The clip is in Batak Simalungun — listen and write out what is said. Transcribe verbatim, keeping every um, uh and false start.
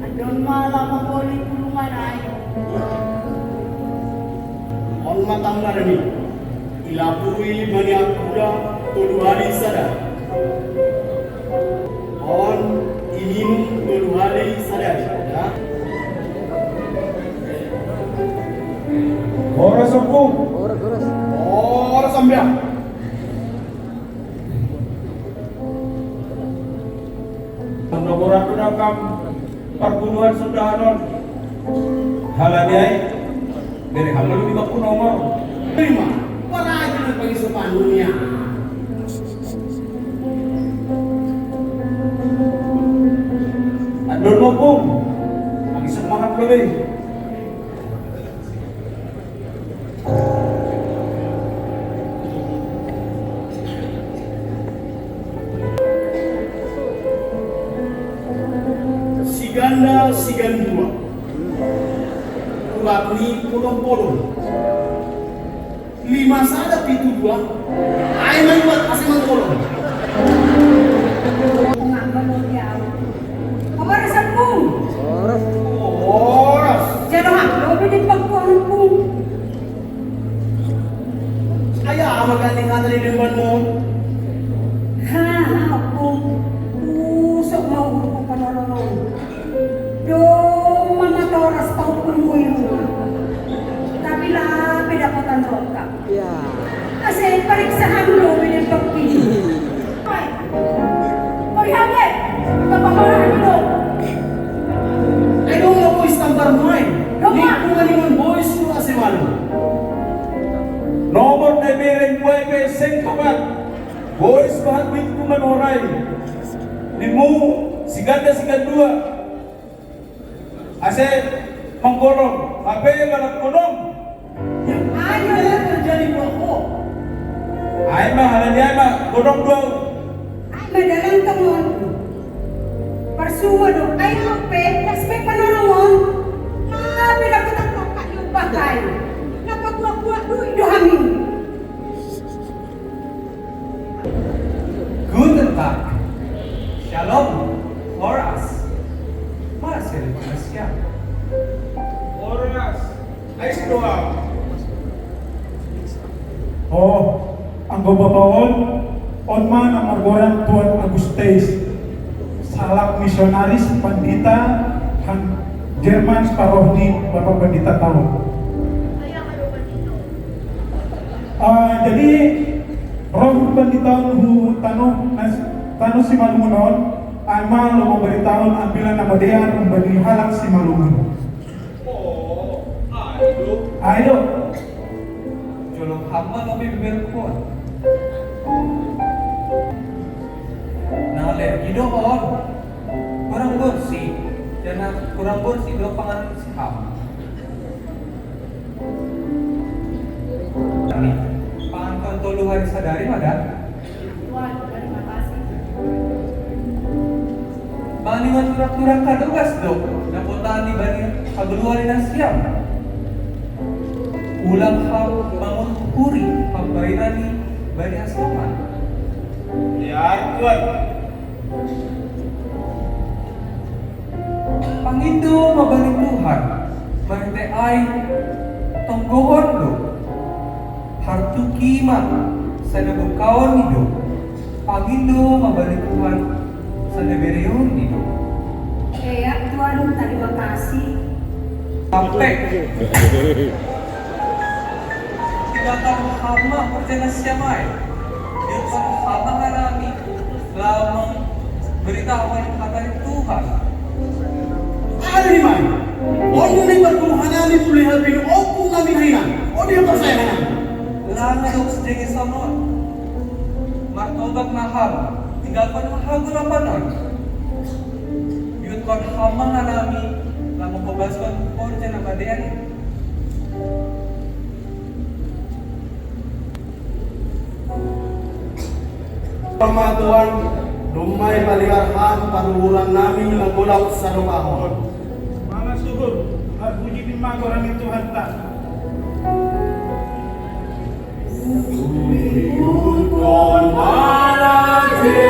Andon ma lamang boli pulungan ai. On ma tanggaran i. Ilapui bani angkula tolu hali sada. On iminum tolu hali sada. Ya. Horas, Ompung. Horas, horas. Horas, Ambyang. Nomor aku nakam perpuluhan sudah anon. Halani ai, bere hal lalu di baku nomor. Terima, para aja na pagi sepanuhnya. Andon, Ompung, lagi semangat lebih. Siganda sigandua. Urat ni polong-polong. Lima sada pitu dua. Ai mai buat ase mangkolong. Ngapa lo dia? Apa resepmu? Horas. Horas. Jero aku di pangkuanku. Aya ama ganding hata di depan mo. Ha, ha, aku. Usok mau hukum penolong. Dong mama toras pau pun muiru. Tapi lah beda kotan roka. Ya. Ase periksahan lo beda pekti. Hai. Kori hame. Kapa marah dulu. Ai dong lo boys tampar mai. Dong, ni ma. Kuma ni mon boys lo ase malu. Nomor de bereng kue ke seng tobat. Boys bahat bit kuma norai. Nimu siganda sigandua. Ase mangkolong, hape balak kodong. Yang ada yang terjadi buat ko. Ai ma halani ai ma kodong duau. Ai ma dalan tongon. Parsuma do ai ma pe las pe panarangon. Tapi dah kutak pakai. Napa buat-buat duit do hamin. Guten Tag. Shalom. Horas. Marcel Malaysia. Horas. Ais doang. Oh, anggo bapa on, on ma na margoran Tuan Agustes. Salak misionaris pandita han Jerman paroh ni bapa pandita taon. Ah, jadi roh pandita on hu tano nas-, tano Simalungun on, ai ma lo mambaritaon Ambilan Namadean umbani halak Simalungun. Oh, ai do. Ai do. Jolong hama lo bibir kuat. Nah, alergi do on. Kurang bersih. Dan kurang bersih do pangan si hama. Nih, pangan kon tolu hari sadari, Madam. Tuan, terima kasih. Bani maturak-turak kadogas do, dapotan ni bani habaluan ni nasiam. Ulang ha manguhuri pambairan ni bani asoman. Liar, Tuan. Pangindo ma bani Tuhan, marhite ai tonggohon do. Hartuki ma, sada bokaon i do. Pangindo ma bani Tuhan, sada bereon i do. Ea, Tuan, tarima kasih. Sampe. Tinggalkan hama perjalanan siamai. Biarkan hama harami. Lalu memberitahukan hata ni Tuhan. Ari mai, on do na iparguru hanami mulai hapin ompung nami na hinan, on do na iparsaya hanami. Lalu dok sejengis on. Martobat ma hama, tinggalkan ma hagolapan on. Biutkon hama hanami, lalu mangkobaskon horja na madean. Pamatuan, domma ipaliar ham paruhuran nami na golap sadokahon. Mangasuhur, marpuji ma goran ni Tuhanta. Suhut on maraje.